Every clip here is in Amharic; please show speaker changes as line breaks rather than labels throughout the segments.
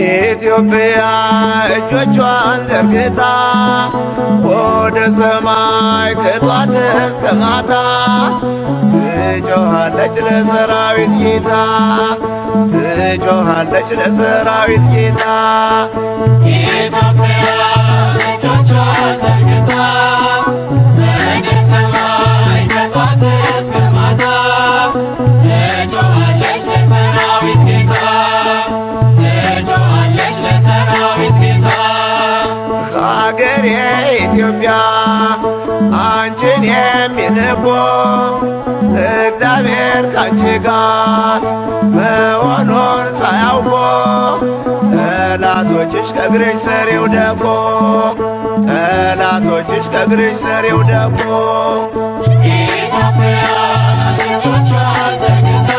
ኢትዮጵያ እጆቿን ዘርግታ ወደ ሰማይ ከጧት እስከ ማታ ትጮኻለች ለሰራዊት ጌታ፣ ትጮኻለች ለሰራዊት ጌታ።
ኢትዮጵያ እጆቿን ዘርግታ ወደ ሰማይ ከጧት እስከ ማታ ትጮኻለች ለሰራዊት ጌታ፣ ትጮኻለች ለሰራዊት ጌታ።
ሀገሬ ኢትዮጵያ አንቺን የሚንቁ እግዚአብሔር ካንቺ ጋር መሆኑን ሳያውቁ ጠላቶችሽ ከእግርሽ ስር ይውደቁ፣ ጠላቶችሽ ከእግርሽ ስር ይውደቁ።
ኢትዮጵያ እጆቿን ዘርግታ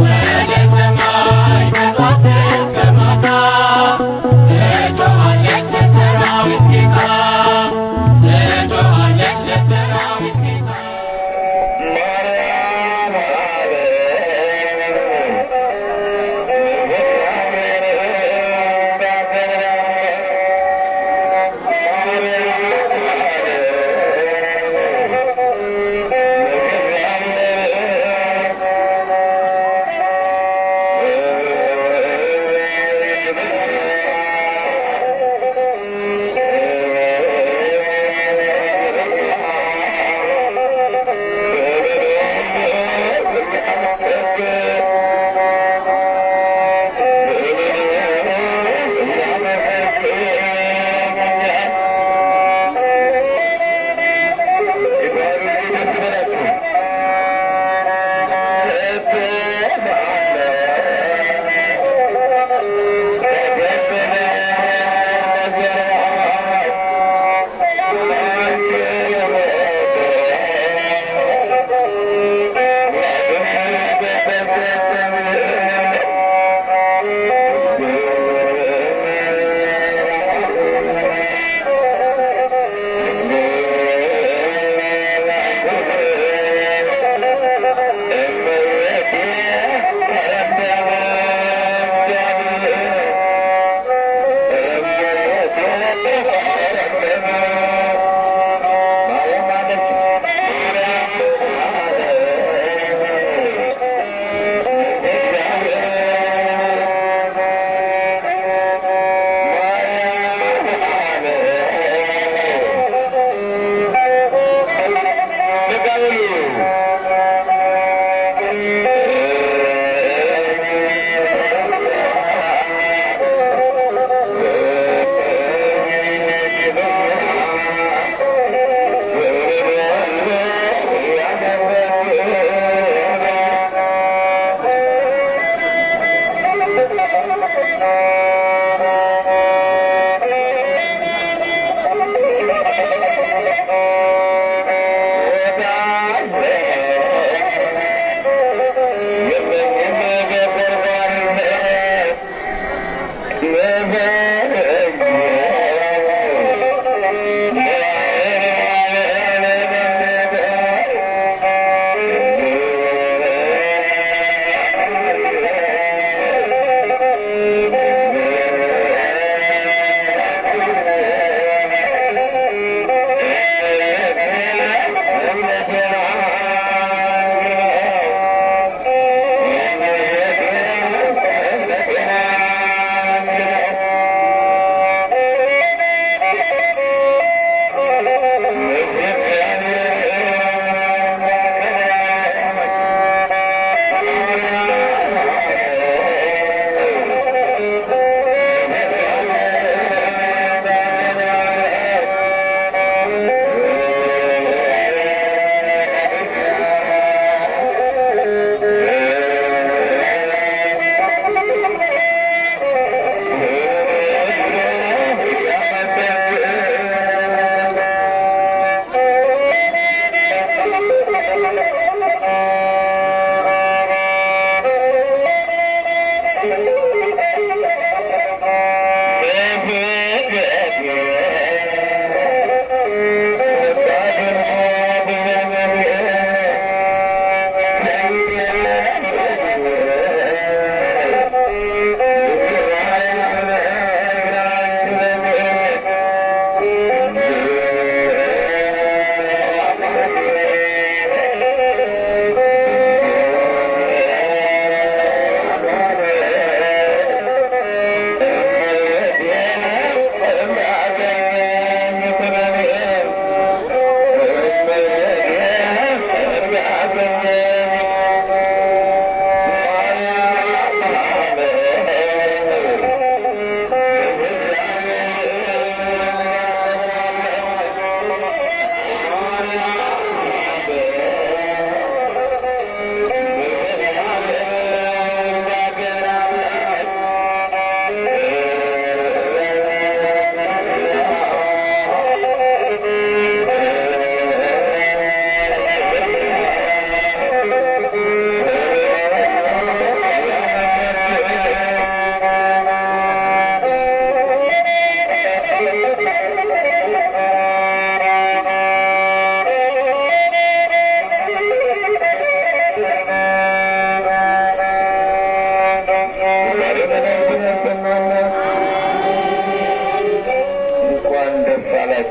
ወደ ሰማይ ከጧት እስከ ማታ ትጮኻለች ለሰራዊት ጌታ፣ ትጮኻለች ለሰራዊት ጌታ።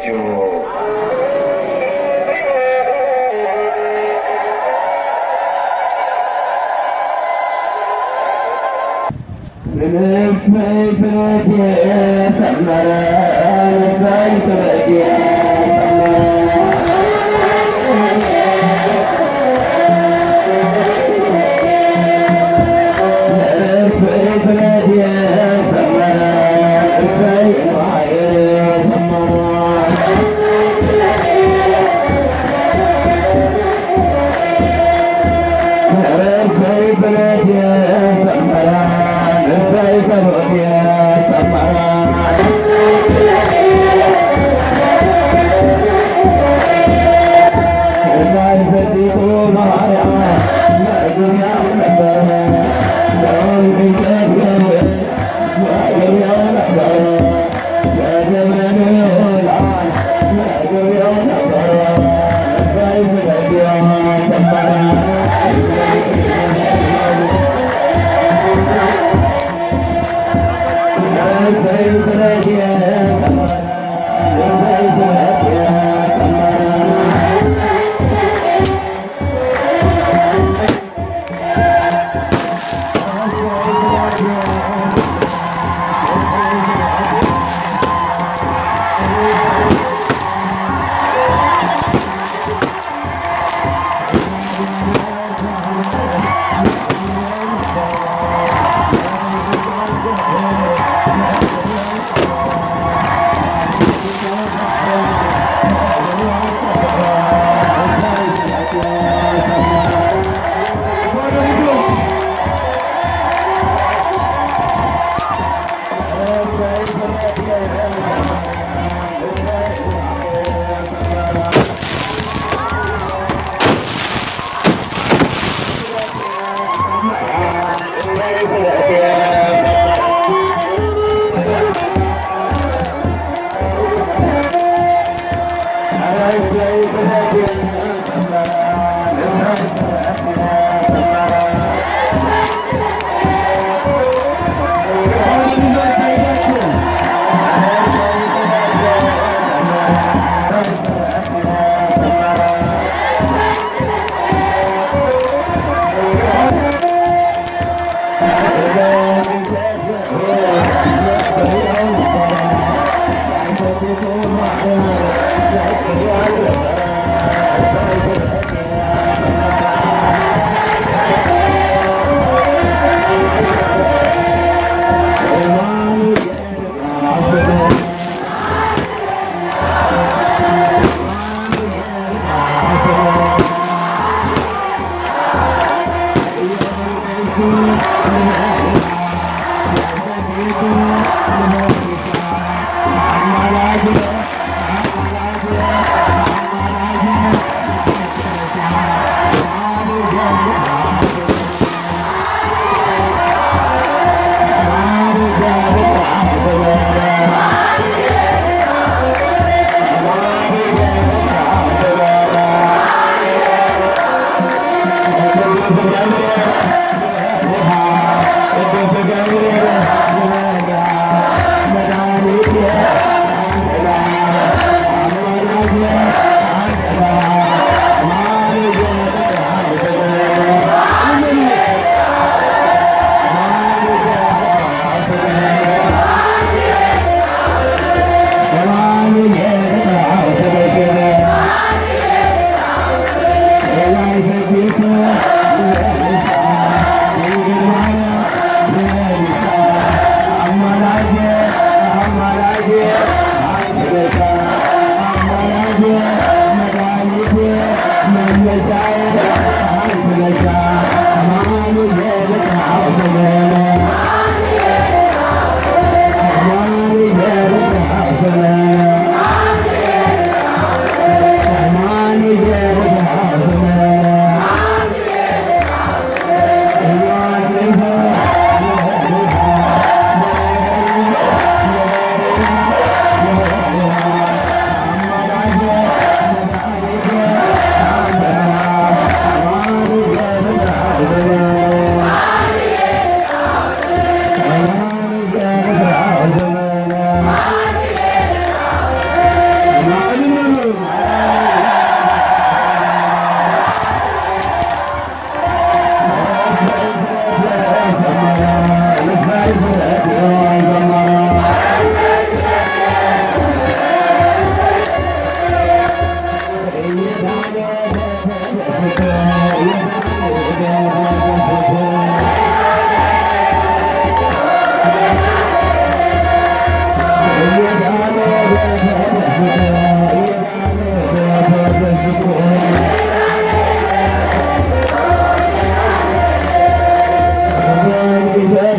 ይድረሳችሁ።
Yeah.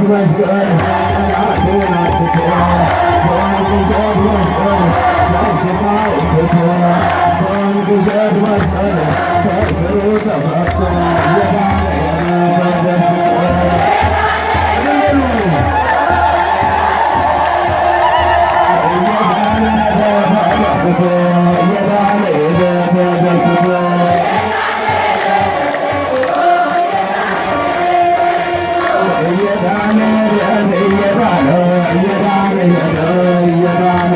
መስቀል ጠላቱን አጥፍቶ፣ በወርቅ እሸት መስቀል ሰው ትቶ፣ በወርቅ እሸት መስቀል ከእስሩ ተፈቶ፣ የዳነ ተደስቶ። የዳነ ተደስቶ። እየዳነ እየዳነ እየዳነ እየዳነ።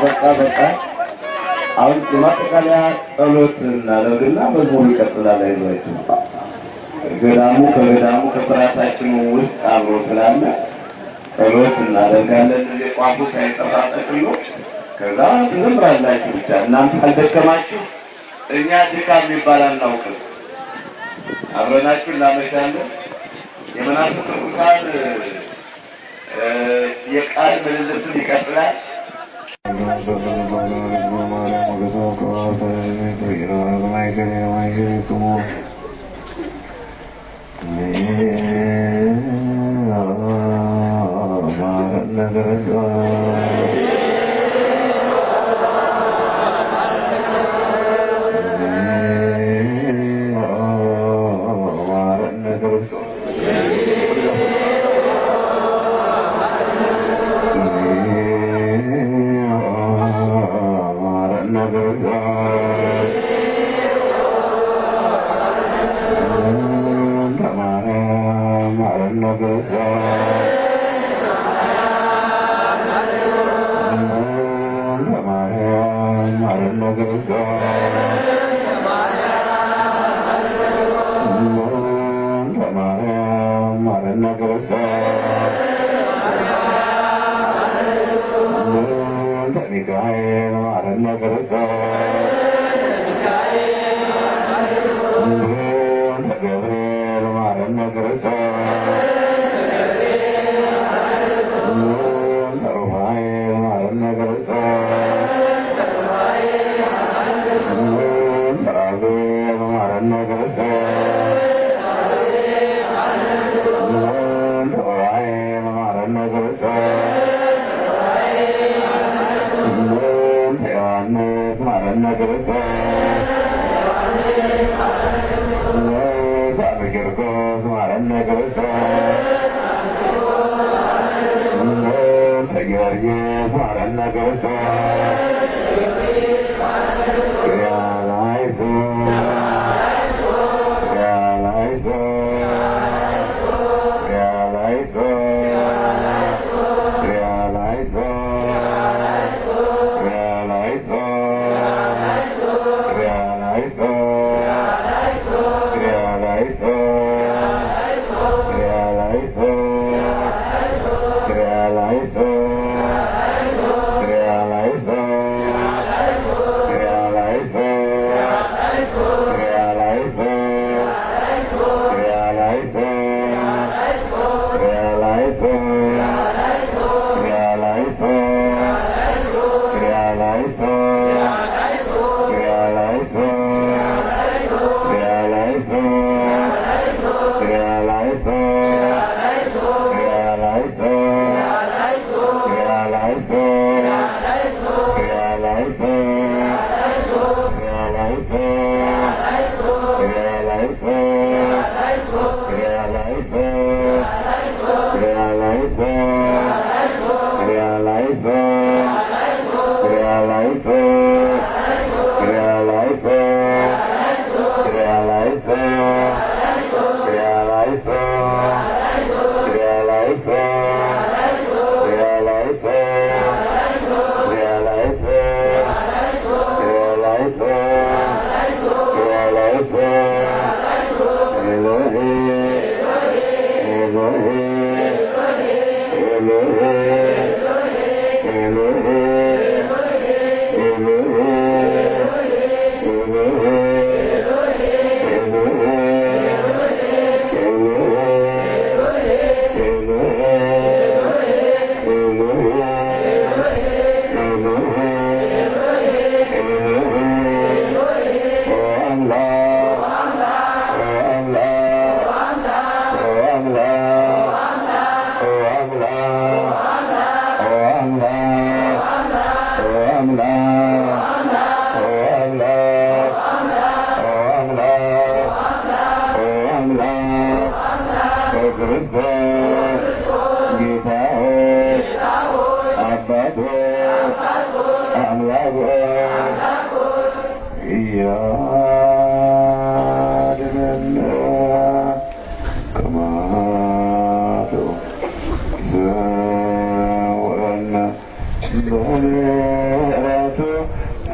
በቃ በቃ። አሁን የማጠቃለያ ጸሎት እናደርግና መዝሙሩ ይቀጥላል። አይዟችሁ፣ ገዳሙ ከገዳሙ ከስርዓታችን ውስጥ አብሮ ስላለ ጸሎት እናደርጋለን። እዚህ ቋፉ ሳይጠፋ ጠቅሎ ከዛ ትዘምራላችሁ። ብቻ እናንተ አልደከማችሁ፣ እኛ ድካም የሚባል አናውቅም። አብረናችሁ እናመሻለን። የመናፍስት ርኩሳን የቃል ምልልስም ይቀጥላል።
Amen.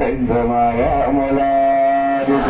በእንተ ማርያም ወላዲቱ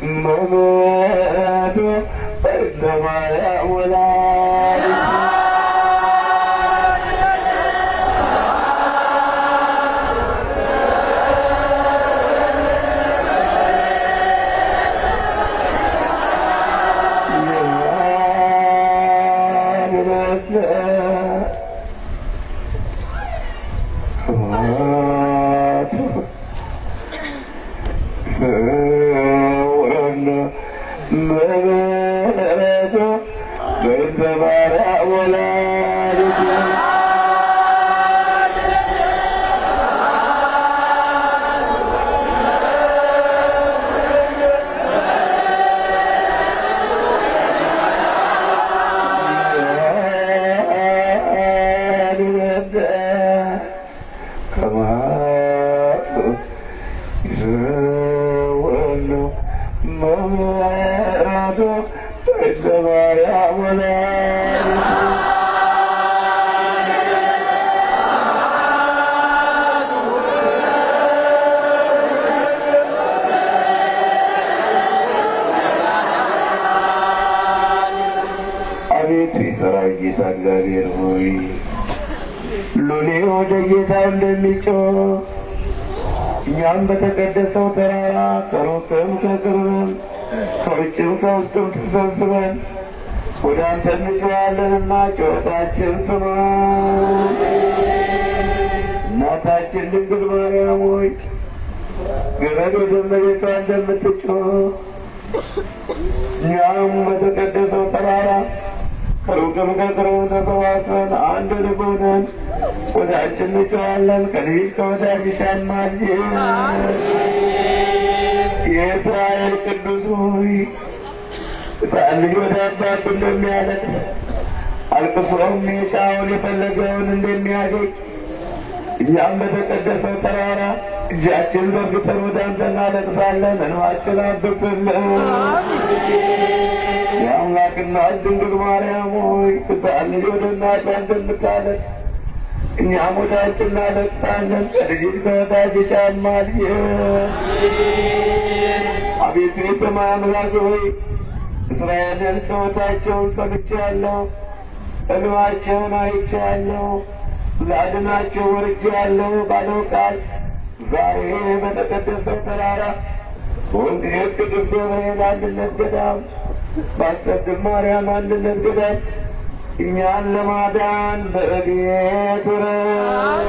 መቤቱ በእንተ ማርያም ወላዲቱ አቤቱ የሠራዊት ጌታ እግዚአብሔር ሆይ ሎሌ ወደ ጌታ እንደሚጮህ እኛም በተቀደሰው ተራራ ከሩቅም ከቅርብም ከውጭም ከውስጥም ተሰብስበን ወደ አንተ እንጮኻለንና ጩኸታችን ስማ። እናታችን ድንግል ማርያም ሆይ ገረድ ወደ እመቤቷ እንደምትጮህ እኛም በተቀደሰው ተራራ ከሩቅም ከቅርብም ተሰባስበን አንድ ልብ ሆነን ወደ አንቺ እንጮኻለን። ከልጅሽ ከወዳጅሽ አማልጂን። የእስራኤል ቅዱስ ሆይ ሕፃን ልጅ ወደ አባቱ እንደሚያለቅስ አልቅሶም የሻውን የፈለገውን እንደሚያገኝ እኛም በተቀደሰው ተራራ እጃችን ዘርግተን ወደ አንተ እናለቅሳለን። እንባችን አብስልን። የአምላክ እናት ድንግል ማርያም ሆይ ሕፃን ልጅ ወደ እናቷ እንደምታለቅስ እኛም ወደ አንቺ እናለቅሳለን። ከልጅሽ ከወዳጅሽ አማልጂን። አቤቱ የሰማይ አምላክ ሆይ እስራኤልን ጩኸታቸውን ሰምቻለሁ፣ እንባቸውን አይቻለሁ፣ ላድናቸው ወርጃለሁ ባለው ቃል ዛሬ በተቀደሰው ተራራ በወንድነት ቅዱስ ገብርኤል አንድነት ገዳም በአሰግድ ማርያም አንድነት ገዳም እኛን ለማዳን በረድኤት ውረድ።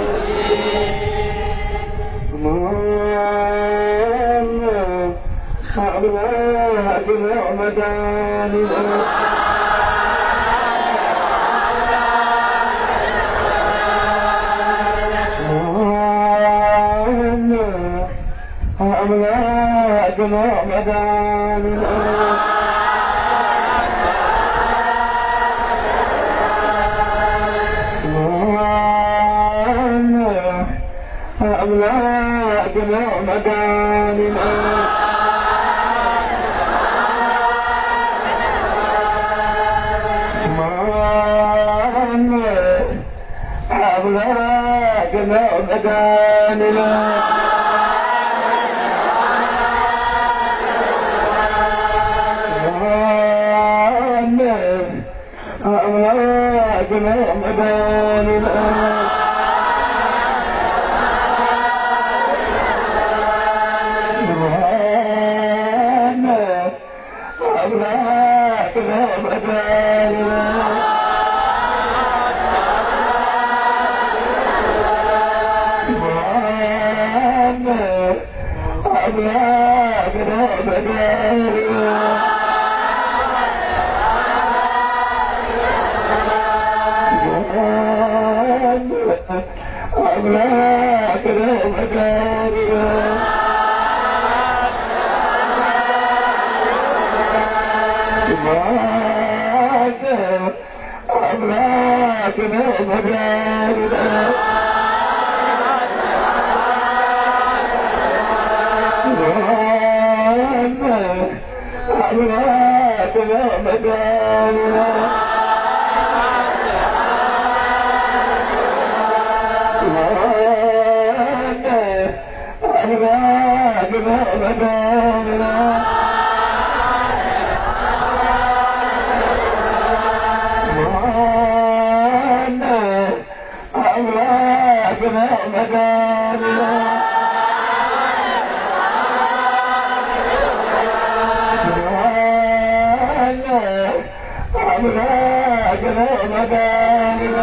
አምላክነ መድኃኒነ።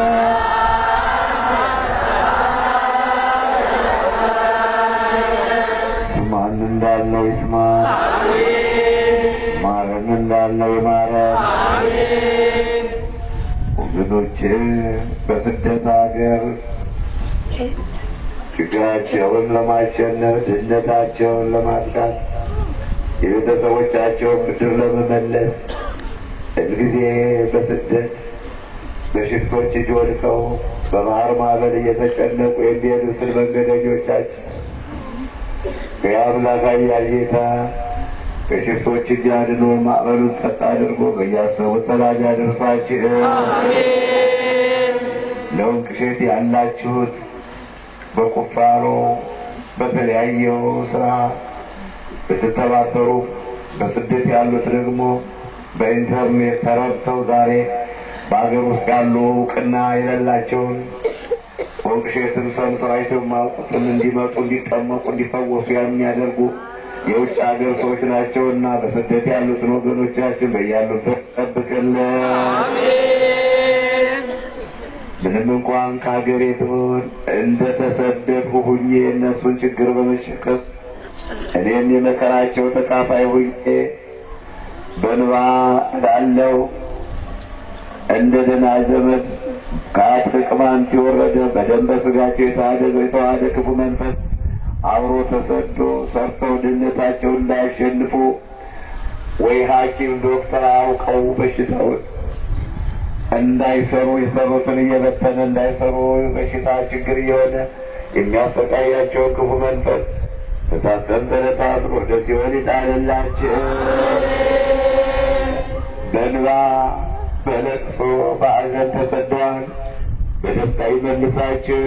ስማን እንዳልነው ይስማን፣ ማረን እንዳልነው ይማረን። ወገኖቼ በስደት ሀገር ችግራቸውን ለማሸነፍ፣ ድህነታቸውን ለማጥቃት፣ የቤተሰቦቻቸውን ብድር ለመመለስ ሁልጊዜ በስደት በሽፍቶች እጅ ወድቀው በባህር ማዕበል እየተጨነቁ የሚሄዱትን መንገደኞቻችን የአምላክ ኃያል ጌታ ከሽፍቶች እጅ አድኖ ማዕበሉን ጸጥ አድርጎ በያሰቡት ሰላም ያደርሳችሁ። ለወንቅ እሸት ያላችሁት በቁፋሮ በተለያየው ስራ ብትተባበሩ፣ በስደት ያሉት ደግሞ በኢንተርኔት ተረድተው ዛሬ በሀገር ውስጥ ያሉ እውቅና የሌላቸውን ወንቅ እሸትን ሰምተው አይተው የማያውቁትን እንዲመጡ፣ እንዲጠመቁ፣ እንዲፈወሱ የሚያደርጉ የውጭ ሀገር ሰዎች ናቸውና በስደት ያሉትን ወገኖቻችን በያሉበት ጠብቅልን። ምንም እንኳን ከሀገሬ ብሆን እንደተሰደድኩ ሁኜ የእነሱን ችግር በመሸከም እኔም የመከራቸው ተካፋይ ሁኜ በእንባ እላለሁ። እንደ ደህና ዘመድ ከአት ቅማንት የወረደ በደም በስጋቸው የተዋሃደ ክፉ መንፈስ አብሮ ተሰዶ ሰርተው ድህነታቸውን እንዳያሸንፉ ወይ ሐኪም ዶክተር አውቀው በሽታውን እንዳይሰሩ፣ የሰሩትን እየበተነ እንዳይሰሩ በሽታ ችግር እየሆነ የሚያሰቃያቸውን ክፉ መንፈስ በእሳት ሰንሰለት አስሮ ወደ ሲኦል ይጣልላቸው። በእንባ በለቅሶ በሐዘን ተሰደዋል። በደስታ ይመልሳቸው።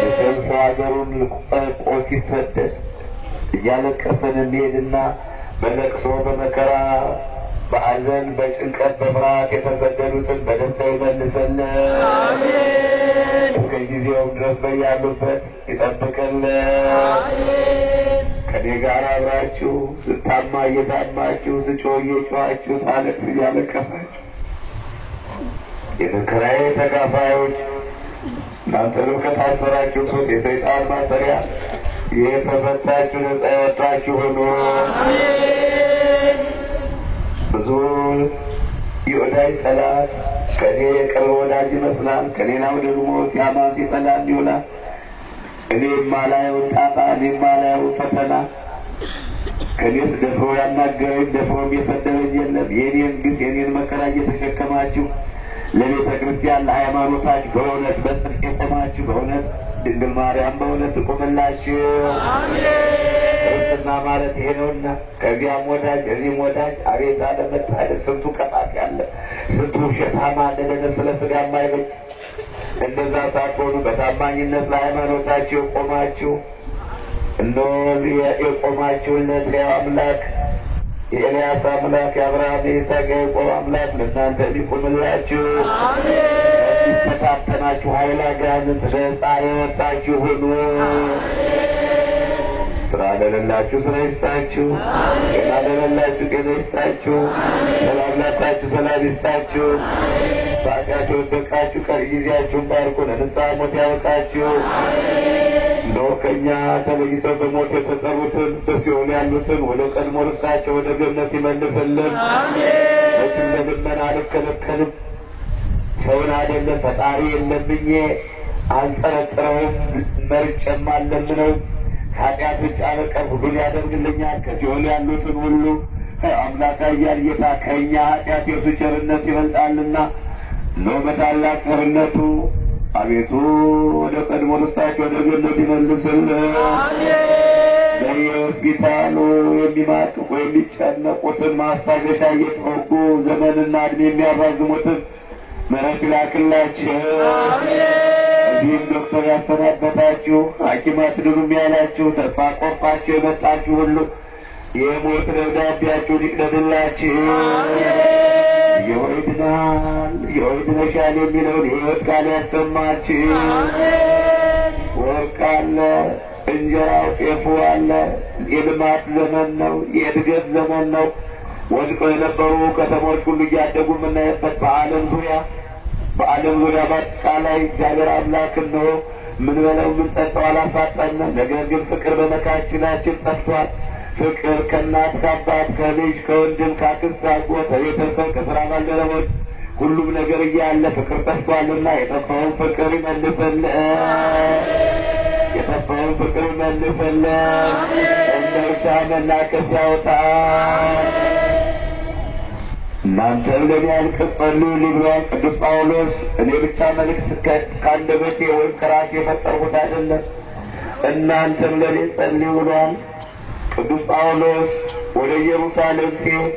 መቼም ሰው ሀገሩን ለቆ ሲሰደድ እያለቀሰን እንሄድና በለቅሶ በመከራ በሐዘን በጭንቀት በፍርሃት የተሰደዱትን በደስታ ይመልስልን። እስከ ጊዜውም ድረስ በያሉበት ይጠብቅልን። ከኔ ጋር አብራችሁ ስታማ እየታማችሁ፣ ስጮህ እየጮኻችሁ፣ ሳለቅስ እያለቀሳችሁ የመከራዬ ተካፋዮች እናንተንም ከታሰራችሁበት የሰይጣን ማሰሪያ የተፈታችሁ ነፃ የወጣችሁ ሁኑ። ብዙ የወዳጅ ጠላት ከኔ የቅርብ ወዳጅ ይመስላል፣ ከሌላው ደግሞ ሲያማ ሲጠላል ይውላል። እኔ የማላየውን ጣጣ፣ እኔ የማላየውን ፈተና ከኔስ ደፍሮ ያናገረኝ ደፍሮም የሰደበኝ የለም። የኔን ግፍ የኔን መከራ እየተሸከማችሁ ለቤተ ክርስቲያን ለሃይማኖታችሁ በእውነት በጽድቅ የቆማችሁ በእውነት ድንግል ማርያም በእውነት ትቆምላችሁ። ክርስትና ማለት ይሄ ነውና ከዚያም ወዳጅ እዚህም ወዳጅ አቤት አለመታደል! ስንቱ ቀጣፊ አለ፣ ስንቱ ውሸታም አለ፣ ለነፍስ ለስጋ የማይበጅ። እንደዛ ሳትሆኑ በታማኝነት ለሃይማኖታችሁ የቆማችሁ፣ እነሆ የቆማችሁለት ሕያው አምላክ የኤልያስ አምላክ የአብርሃም የይስሐቅ የያዕቆብ አምላክ ለእናንተ ሊቆምላችሁ የሚፈታተናችሁ ኃይለ አጋንንት ነፃ የወጣችሁ ሁኑ። ስራ ለሌላችሁ ስራ ይስጣችሁ። ጤና ለሌላችሁ ጤና ይስጣችሁ። ሰላም ላጣችሁ ሰላም ይስጣችሁ። በኃጢአት የወደቃችሁ ቀሪ ጊዜያችሁን ባርኮ ለንስሐ ሞት ያወጣችሁ። እንደው ከእኛ ተለይተው በሞት የተጠሩትን በሲኦል ያሉትን ወደ ቀድሞ ርስታቸው ወደ ገነት ይመልስልን። መቼም ለልመና አልከለከልም። ሰውን አይደለም ፈጣሪ የለምኜ አልጠረጥረውም፣ መርጬም አልለምነውም። ከኃጢአት ውጭ በቀር ሁሉን ያደርግልኛል። ከሲኦል ያሉትን ሁሉ አምላክ ኃያል ጌታ ከእኛ ኃጢአት የእርሱ ቸርነት ይበልጣልና እነሆ በታላቅ ቸርነቱ አቤቱ ወደ ቀድሞ ርስታቸው ወደ ገነት ይመልስልን። በየሆስፒታሉ የሚማቅቁ የሚጨነቁትን ማስታገሻ እየተወጉ ዘመንና እድሜ የሚያራዝሙትን ምሕረት ይላክላቸው። እዚህም ዶክተር ያሰናበታችሁ፣ ሐኪም አትድኑም ያላችሁ፣ ተስፋ ቆርጣችሁ የመጣችሁ ሁሉ የሞት ደብዳቤያችሁን ይቅደድላችሁ። የወይድናል የወይድነሻል የሚለውን የሕይወት ቃል ያሰማችሁ። ወርቅ አለ፣ እንጀራው ጤፉ አለ። የልማት ዘመን ነው፣ የእድገት ዘመን ነው። ወድቀው የነበሩ ከተሞች ሁሉ እያደጉ የምናይበት በዓለም ዙሪያ በአጠቃላይ እግዚአብሔር አምላክ እነሆ ምንበላው ምንጠጣው አላሳጣንም። ነገር ግን ፍቅር በመካከላችን ጠፍቷል። ፍቅር ከእናት ከአባት ከልጅ ከወንድም ከአክስት ከአጎት ከቤተሰብ ከስራ ባልደረቦች ሁሉም ነገር እያለ ፍቅር ጠፍቷልና የጠፋውን ፍቅር ይመልስልን። የጠፋውን ፍቅር ይመልስልን። እንደ ውሻ መናከስ ያውጣን። እናንተም ለእኔ አልቅስ ጸልዩልኝ ብሏል ቅዱስ ጳውሎስ። እኔ ብቻ መልእክት ከአንደበቴ ወይም ከራሴ የፈጠርኩት አይደለም። እናንተም ለእኔ ጸልዩ ብሏል ቅዱስ ጳውሎስ። ወደ ኢየሩሳሌም ሲሄድ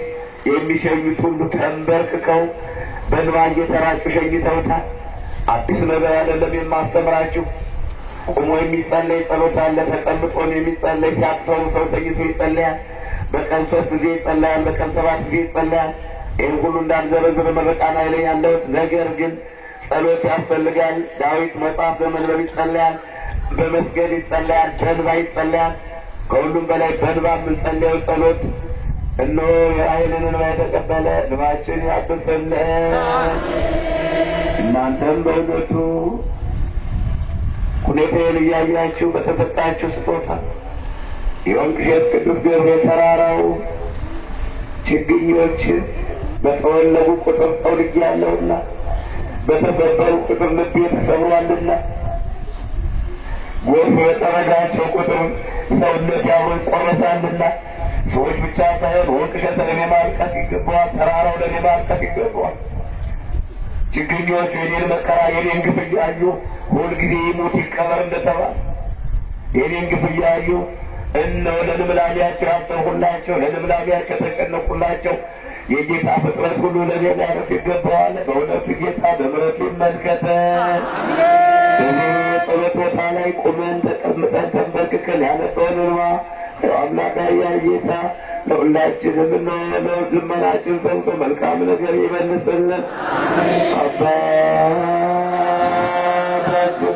የሚሸኙት ሁሉ ተንበርክከው በእንባ እየተራጩ ሸኝተውታል። አዲስ ነገር አይደለም የማስተምራችሁ። ቆሞ የሚጸለይ ጸሎት አለ። ተቀምጦም የሚጸለይ ሲያቅተውም ሰው ተኝቶ ይጸለያል። በቀን 3 ጊዜ ይጸለያል። በቀን 7 ጊዜ ይጸለያል። ይህን ሁሉ እንዳልዘረዝር ምርቃና ላይ ያለሁት። ነገር ግን ጸሎት ያስፈልጋል። ዳዊት መጽሐፍ በመንበብ ይጸለያል፣ በመስገድ ይጸለያል፣ በእንባ ይጸለያል። ከሁሉም በላይ በእንባ የምንጸለየው ጸሎት እነሆ የራሔልን እንባ የተቀበለ እንባችን ያብስልን። እናንተም በእውነቱ ሁኔታዬን እያያችሁ በተሰጣችሁ ስጦታ የወንቅ እሸት ቅዱስ ገብርኤል ተራራው ችግኞች በተወለጉ ቁጥር ጠውልጌያለሁና በተሰበሩ ቁጥር ልቤ ተሰብሯልና ጎርፍ በጠረጋቸው ቁጥር ሰውነት አብሮ ይቆረሳልና ሰዎች ብቻ ሳይሆን ወንቅ እሸት ለእኔ ማልቀስ ይገባዋል። ተራራው ለእኔ ማልቀስ ይገባዋል። ችግኞቹ የኔን መከራ የኔን ግፍ እያዩ ሁልጊዜ ይሙት ይቀበር እንደተባለ የኔን ግፍ እያዩ እነሆ ለልምላሜያቸው ያሰብሁላቸው ለልምላሜያቸው የተጨነቁላቸው የጌታ ፍጥረት ሁሉ ለእኔ ሊያለቅስ ይገባዋል። በእውነቱ ጌታ በምሕረቱ ይመልከተን። በዚህ የጸሎት ቦታ ላይ ቆመን ተቀምጠን ተንበርክከን ያነባውን እንባ አምላክ ኃያል ጌታ ለሁላችንም ልመናችን ሰምቶ መልካም ነገር ይመልስልን። አባታችን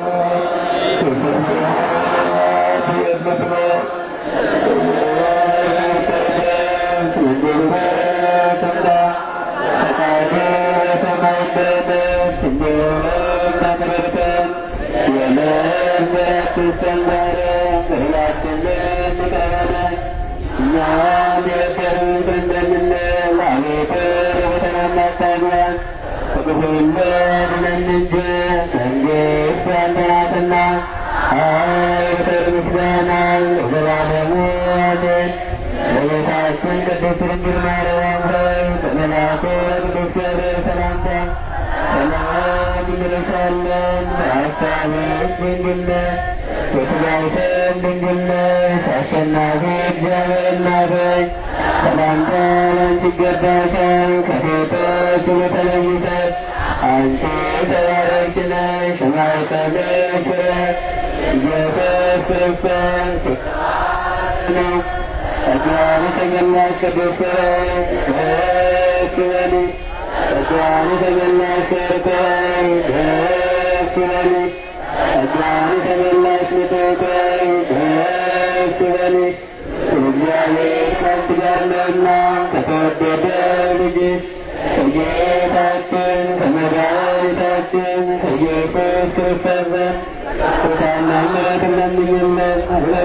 በሰማያት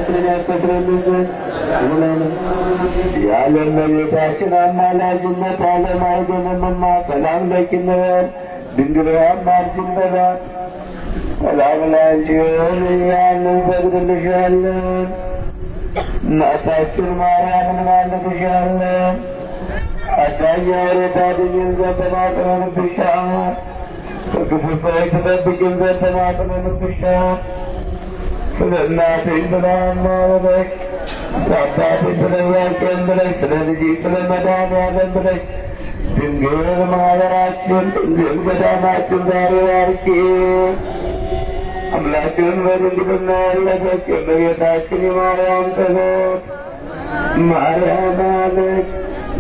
የምትኖር የዓለም እመቤታችን አማላጅነት ዓለም አይድንምና ሰላም ለኪ እንበል። ድንግል ሆይ አማልጂን በሏት። ሰላም ላንቺ ይሁን እያልን እንሰግድልሻለን። እናታችን ማርያም እንማልድሻለን። አዳኝ አውሬ ታድኝን ዘንድ ተማጽነንብሻል። ከክፉ ሰዎች ትጠብቂን ዘንድ ተማጽነንብሻል። ስለ እናትሽ ስለ ሐና ብለሽ ስለ አባትሽ ስለ ኢያቄም ብለሽ ስለ ልጅሽ ስለ መድኃኔዓለም ብለሽ ድንግል ማኅበራችን ድንግል ገዳማችን ዛሬ ባርኪ። አምላክን በድንግልና ያለፈች የእመቤታችን የማርያም ጸሎት ማርያም አለች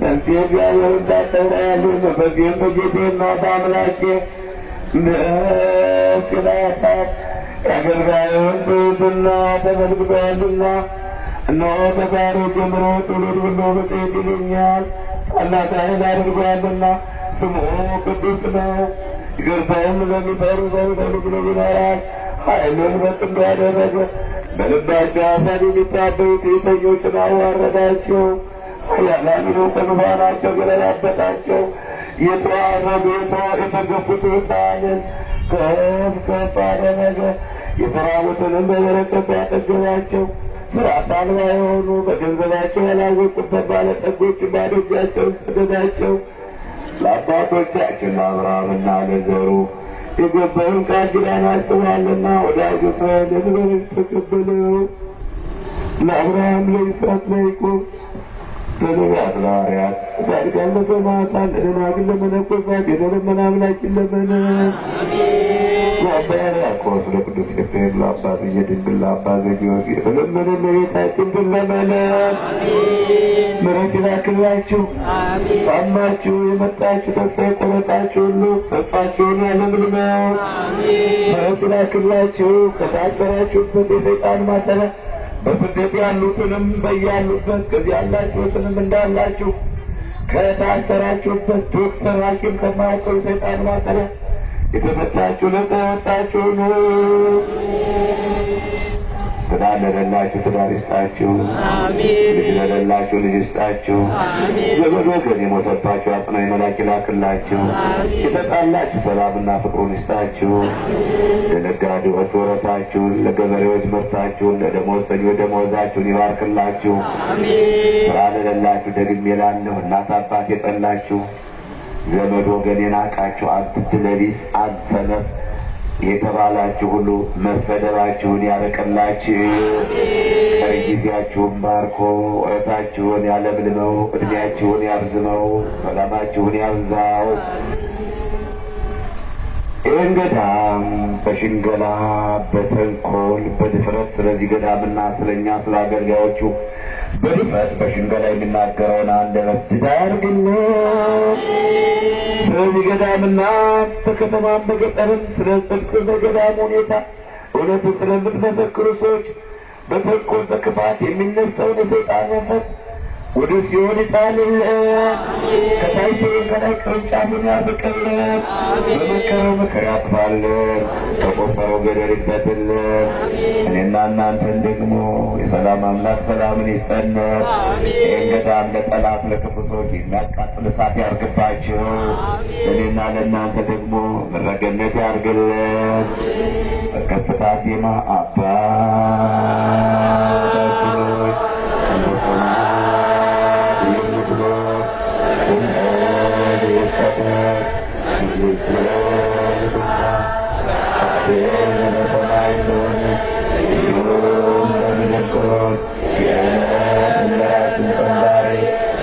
ነፍሴ እግዚአብሔርን ታጠራለች፣ መንፈሴም በጌታዬና በአምላኬ ደስ ይላታል። የአገልጋዩን ትሕትና ተመልክቶአልና እነሆ ከዛሬ ጀምሮ ትውልድ ሁሉ ብፅዕት ይሉኛል። ታላቅ ኃይል አድርጓልና ስሙ ቅዱስ ነው። ይቅርታውም ለሚፈሩ በልጅ ልጅ ይኖራል። ኃይሉን በጥንዱ አደረገ። በልባቸው ሐሳብ የሚታበዩ ትዕቢተኞችን አዋረዳቸው። ኃያላኑን ከዙፋናቸው ገለባበጣቸው። የተዋረዱ የተገፉትን ከፍ ከፍ አደረገ። የተራቡትንም በበረከቱ አጠገባቸው። ሥርዓት አልባ የሆኑ በገንዘባቸው ያላወቁበት ባለጠጎች ባዶ እጃቸውን ሰደዳቸው። ለአባቶቻችን ለአብርሃምና ለዘሩ የገባውን ቃል ኪዳን አስቧልና ወዳጁ እስራኤልን በልጅ ተቀበለው። ለአብርሃም፣ ለይስሐቅ፣ ለያዕቆብ፣ ለነቢያት፣ ለሐዋርያት፣ ለጻድቃን፣ ለሰማዕታት፣ ለደናግል፣ ለመነኮሳት የተለመነ አምላክ ይለመነን። ለአባ ሕርያቆስ፣ ለቅዱስ ኤፍሬም፣ ለአባ ጽጌ ድንግል፣ ለአባ ዘጊዮርጊስ የተለመነ እመቤታችን ትለመነን። ምሕረት ይላክላችሁ። ታማችሁ የመጣችሁ ተስፋ የቆረጣችሁ ሁሉ ተስፋችሁን ያለምልመው። ምሕረት ይላክላችሁ። ከታሰራችሁበት የሰይጣን ማሰሪያ በስደት ያሉትንም በያሉበት ከዚህ ያላችሁትንም እንዳላችሁ ከታሰራችሁበት ዶክተር ሐኪም ከማያውቀው የሰይጣን ማሰሪያ የተፈታችሁ ነፃ የወጣችሁ ሁኑ። ትዳር ለሌላችሁ ትዳር ይስጣችሁ። ልጅ ለሌላችሁ ልጅ ይስጣችሁ። ዘመድ ወገን የሞተባችሁ አጽናኝ መልአክ ይላክላችሁ። የተጣላችሁ ሰላምና ፍቅሩን ይስጣችሁ። ለነጋዴዎች ወረታችሁን፣ ለገበሬዎች ምርታችሁን፣ ለደመወዝተኞች ደመወዛችሁን ይባርክላችሁ። ስራ ለሌላችሁ ደግሜ እላለሁ፣ እናት አባት የጠላችሁ፣ ዘመድ ወገን የናቃችሁ፣ አንተ ዕድለ ቢስ፣ አንተ ሰነፍ የተባላችሁ ሁሉ መሰደባችሁን ያርቅላችሁ። ቀሪ ጊዜያችሁን ባርኮ ወረታችሁን ያለምልመው፣ እድሜያችሁን ያርዝመው፣ ሰላማችሁን ያብዛው። ይህን ገዳም በሽንገላ በተንኮል በድፍረት ስለዚህ ገዳምና ስለኛ ስለ አገልጋዮቹ በድፍረት በሽንገላ የሚናገረውን አንደበት ድዳ ያድርግልን። ስለዚህ ገዳምና በከተማም በገጠርም ስለ ጽድቅ በገዳም ሁኔታ እውነቱን ስለምትመሰክሩ ሰዎች በተንኮል በክፋት የሚነሳውን የሰይጣን መንፈስ ወደ ሲኦል ይጣልልን። ከታይ ስሩን ከላይ ቅርንጫፉን ያርቅልን። በመከረው ምክር ያጥፋልን። በቆፈረው ገደል ይክተትልን። እኔና እናንተን ደግሞ የሰላም አምላክ ሰላምን ይስጠን። ይህን ገዳም ለጠላት ለክፉ ሰዎች የሚያቃጥል እሳት ያርግባቸው። ለእኔና ለእናንተ ደግሞ ምድረ ገነት ያርግልን። በከፍታ ዜማ አባታችን ሆይ በሰማያት የምትኖር ስምህ ይቀደስ፣ መንግሥትህ ትምጣ፣ ፈቃድህ በሰማይ እንደሆነች እንዲሁም በምድር ትሁን። የዕለት እንጀራችንን ስጠን ዛሬ፣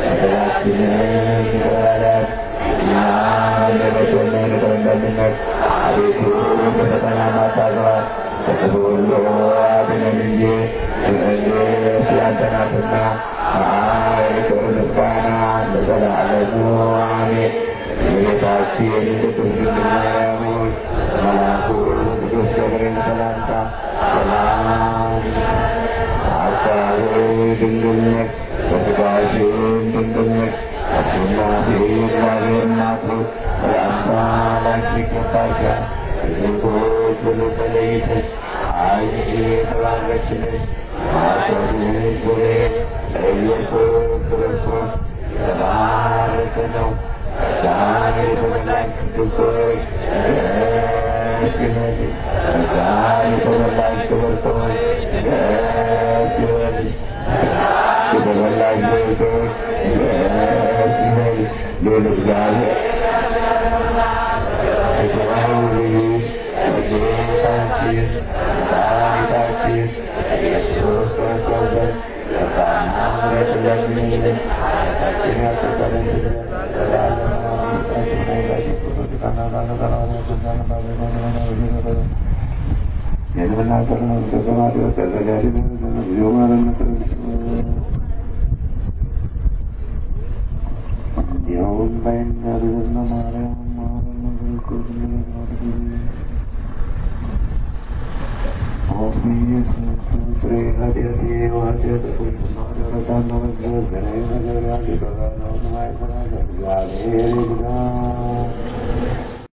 በደላችንን ይቅር በለን እኛም የበደሉንን ይቅር እንደምንል፣ አቤቱ በፈተና አታግባን፣ ከክፉ ሁሉ አድነን እንጂ መንግሥት ያንተ ናትና፣ ኃይል፣ ክብር፣ ምስጋና ለዘላለሙ አሜን። እመቤታችን ቅድስት ድንግል ማርያም ሆይ መልአኩ ቅዱስ ገብርኤል ሰላምታ ሰላም በሐሳብሽ ድንግል ነሽ፣ በሥጋሽም ድንግል ነሽ። አሸናፊ እግዚአብሔር እናት ሆይ ሰላምታ ላንቺ ይገባሻል። ከሴቶች ሁሉ ተለይተሽ አንቺ የተባረክሽ ነሽ። የማኅፀንሽ ፍሬ ኢየሱስ ክርስቶስ የተባረከ ነው። ጸጋን የተመላሽ ቅድስት ሆይ ደስ ይበልሽ። ጸጋን የተመላሽ ክብርት ሆይ ደስ ይበልሽ። የተመላሽ ክብርት ሆይ ደስ ይበልሽ። ልዑል እግዚአብሔር የተባረከው ልጅሽ በጌታችን መድኃኒታችን ኢየሱስ ክርስቶስ ዘንድ ይቅርታና ምሕረት ለምኝልን ኃጢአታችንን ያስተሰርይልን ዘንድ ለዘላለሙ። እግዚአብሔር ይግዳ።